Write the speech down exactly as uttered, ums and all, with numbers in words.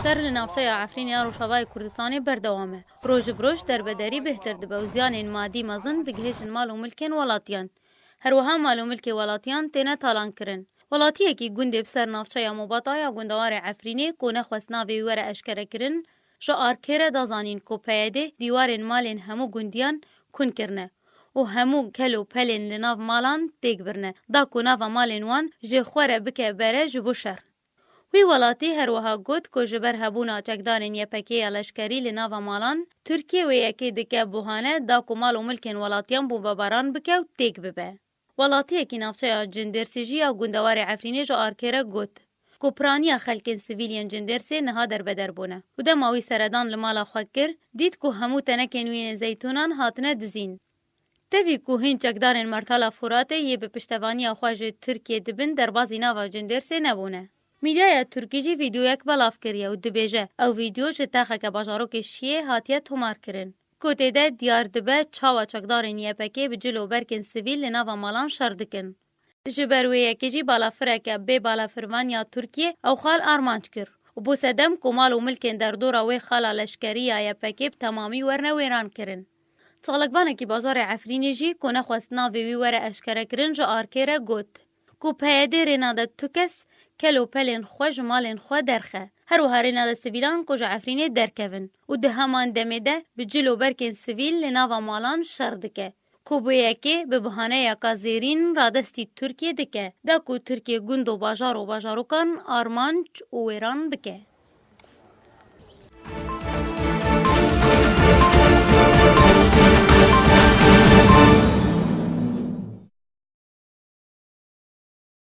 Şer li navçeya Efrînê ya Rojavayê Kurdistanê berdewam e. Roj bi roj derbederî bêhtir dibe û ziyanên madî mezin digihêjin mal û milkên welatiyan. Her wiha mal û milkê welatiyan têne talankirin. Welatiyekî gundê bi ser navçeya Mobata ya gundewarê Efrînê ku nexwest navê wî were eşkerekirin, ji ARKê re da zanîn ku P Y D dîwarên malên hemû gundiyan kûn kirine û hemû kel û pelên li nav malan têk birine, da ku nava malên wan ji xwe re bike bere ji bo şer. Wî welatî her wiha got ku ji ber hebûna çekdarên Y P G ya leşkerî li nava malan, Tirkiye wê yekê dike buhane da ku mal û milkên welatiyan bombebaran bike û têk bibe. Welatiyekî navçeya Cindêrsê jî ya gundewarê Efrînê ji ARKê re got ku piraniya xelkên sivîl yên Cindêrsê niha derbeder bûne û dema wî seredan li mala xwe kir, dît ku hemû tenekên wî yên zeytûnan hatine dizîn. Tevî ku hin çekdarên Mertala Furatê yê bi piştevaniya xwe ji Tirkiyê dibin derbazî nava Cindêrsê nebûne. Mîdyaya Tirkî jî vîdeoyek belav kiriye û dibêje, ew vîdeo ji texeke bajarokê Şiyê hatiye tomarkirin, ku tê de diyar dibe çawa çekdarên Y P G bi cil û berkên sivîl li nava malan şer dikin. Ji ber wê yekê jî balafireke bê balafirvan ya Tirkiyê ew xal armanc kir û bû sedem ku mal û milkên derdora wê xala leşkerî ya Y P G bi temamî werne wêran kirin. Çalakvanekî bajarê Efrînê jî ku nexwest navê wî were eşkerekirin ji ARKê re got ku P Y D rê nade tu kes kel û pelên xwe ji malên xwe derxe. Her wiha rê nade sivîlan ku ji Efrînê derkevin û di heman demê de bi cil û berkên sivîl li nava malan şer dike ku bi yekê bi bihaneyeka zêrîn radestî Tirkiyê dike, da ku Tirkiye gund û bajar û bajarokan armanc û wêran bike.